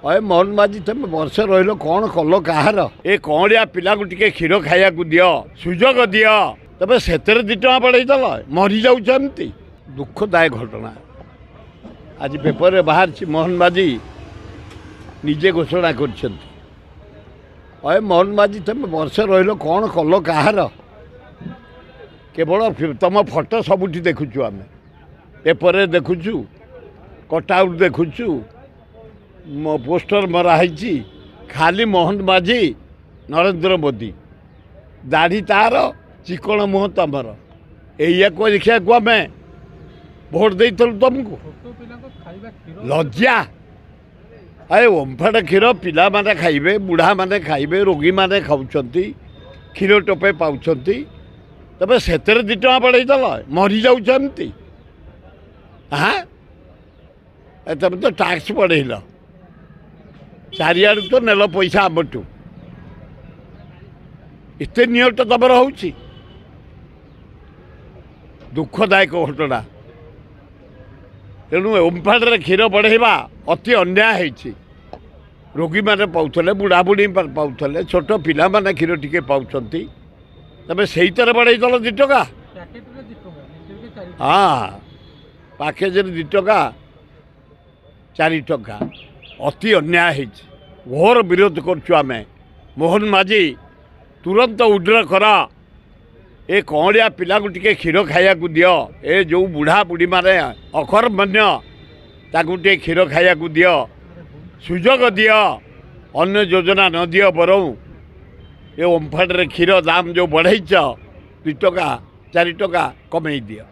ଅଏ ମୋହନ ମାଝୀ, ତମେ ବର୍ଷେ ରହିଲ, କ'ଣ କଲ କାହାର? ଏ କଅଁଳିଆ ପିଲାକୁ ଟିକେ କ୍ଷୀର ଖାଇବାକୁ ଦିଅ, ସୁଯୋଗ ଦିଅ। ତମେ ସେଥିରେ 2 ଟଙ୍କା ବଢ଼େଇଦେଲ, ମରିଯାଉଛ ଏମିତି। ଦୁଃଖଦାୟକ ଘଟଣା ଆଜି ପେପରରେ ବାହାରିଛି। ମୋହନ ମାଝୀ ନିଜେ ଘୋଷଣା କରିଛନ୍ତି। ଅଏ ମୋହନ ମାଝୀ, ତମେ ବର୍ଷେ ରହିଲ, କ'ଣ କଲ କାହାର? କେବଳ ତମ ଫଟୋ ସବୁଠି ଦେଖୁଛୁ ଆମେ, ପେପରରେ ଦେଖୁଛୁ, କଟଆଉଟ୍ ଦେଖୁଛୁ, ପୋଷ୍ଟର ମରା ହେଇଛି, ଖାଲି ମୋହନ ମାଝୀ, ନରେନ୍ଦ୍ର ମୋଦି। ଦାଢ଼ି ତାର, ଚିକଣ ମୁହଁ ତମର। ଏଇଆକୁ ଦେଖିବାକୁ ଆମେ ଭୋଟ ଦେଇଥିଲୁ ତମକୁ? ଲଜ୍ଜା। ଆରେ, ଓମ୍ଫେଡ଼ କ୍ଷୀର ପିଲାମାନେ ଖାଇବେ, ବୁଢ଼ାମାନେ ଖାଇବେ, ରୋଗୀମାନେ ଖାଉଛନ୍ତି, କ୍ଷୀର ଟୋପେ ପାଉଛନ୍ତି। ତମେ ସେଥିରେ 2 ଟଙ୍କା ବଢ଼େଇଦେଲ, ମରିଯାଉଛ ଏମିତି। ହାଁ, ତମେ ତ ଟ୍ୟାକ୍ସ ବଢ଼େଇଲ, ଚାରିଆଡ଼ୁ ତ ନେଲ ପଇସା ଆମଠୁ। ଏତେ ନିଅଟ ତମର ହେଉଛି। ଦୁଃଖଦାୟକ ଘଟଣା। ତେଣୁ ଓମ୍ଫାଡ଼ରେ କ୍ଷୀର ବଢ଼େଇବା ଅତି ଅନ୍ୟାୟ ହେଇଛି। ରୋଗୀମାନେ ପାଉଥିଲେ, ବୁଢ଼ାବୁଢ଼ୀ ପାଉଥିଲେ, ଛୋଟ ପିଲାମାନେ କ୍ଷୀର ଟିକେ ପାଉଛନ୍ତି। ତମେ ସେଇଥିରେ ବଢ଼େଇଦେଲ 2 ଟଙ୍କା। ହଁ, ପ୍ୟାକେଜରେ 2 ଟଙ୍କା, 4 ଟଙ୍କା। ଅତି ଅନ୍ୟାୟ ହେଇଛି, ଘୋର ବିରୋଧ କରୁଛୁ ଆମେ। ମୋହନ ମାଝୀ, ତୁରନ୍ତ ଉଡ୍ର କର। ଏ କଅଁଳିଆ ପିଲାକୁ ଟିକେ କ୍ଷୀର ଖାଇବାକୁ ଦିଅ। ଏ ଯେଉଁ ବୁଢ଼ା ବୁଢ଼ୀମାନେ ଅକର୍ମଣ୍ୟ, ତାକୁ ଟିକେ କ୍ଷୀର ଖାଇବାକୁ ଦିଅ, ସୁଯୋଗ ଦିଅ। ଅନ୍ୟ ଯୋଜନା ନ ଦିଅ, ବରଂ ଏ ଓମ୍ଫାଡ଼ରେ କ୍ଷୀର ଦାମ ଯେଉଁ ବଢ଼େଇଛ 2 ଟଙ୍କା, 4 ଟଙ୍କା କମେଇ ଦିଅ।